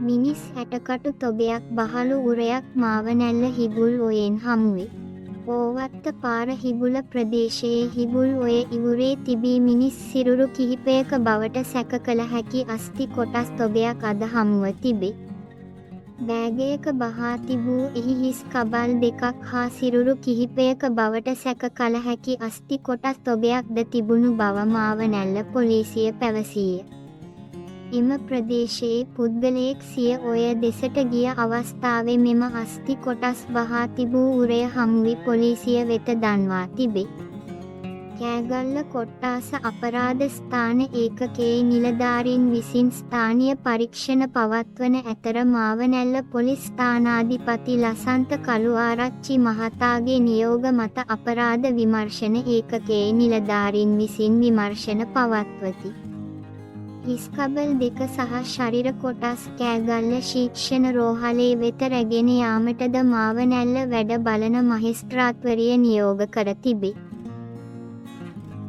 මිනිස් ඇටකටු තොගයක් බහලු උරයක් මාවනැල්ල හිගුල් ඔයෙන් හමුවේ. ඕවත්ත පාර හිගුල ප්‍රදේශයේ හිගුල් ඔය ඉවුරේ තිබී මිනිස් සිරුරු කිහිපයක බවට සැක කළ හැකි අස්ථි කොටස් තොගයක් අද හමුව තිබේ. බෑගයක බහා තිබූ එහි හිස් කබල් දෙකක් හා සිරුරු කිහිපයක බවට සැක කළ හැකි අස්ථි කොටස් තොගයක්ද තිබුණු බව මාවනැල්ල පොලිසිය පැවසීය. එම ප්‍රදේශයේ පුද්ගලයෙක් සිය ඔය දෙසට ගිය අවස්ථාවේ මෙම අස්ථි කොටස් බහා තිබූ උරය හමුවී පොලිසිය වෙත දන්වා තිබේ. කෑගල්ල කොට්ටාස අපරාධ ස්ථාන ඒකකයේ නිලධාරීන් විසින් ස්ථානීය පරීක්ෂණ පවත්වන අතර මාවනැල්ල පොලිස් ස්ථානාධිපති ලසන්ත කළුආරච්චි මහතාගේ නියෝග මත අපරාධ විමර්ශන ඒකකයේ නිලධාරීන් විසින් විමර්ශන පවත්වති. හිස්කබල් දෙක සහ ශරීර කොටස් කෑගල්ල ශික්ෂණ රෝහලේ වෙත රැගෙන යාමටද මාවනැල්ල වැඩ බලන මහේස්ත්‍රාත්වරිය නියෝග කර තිබේ.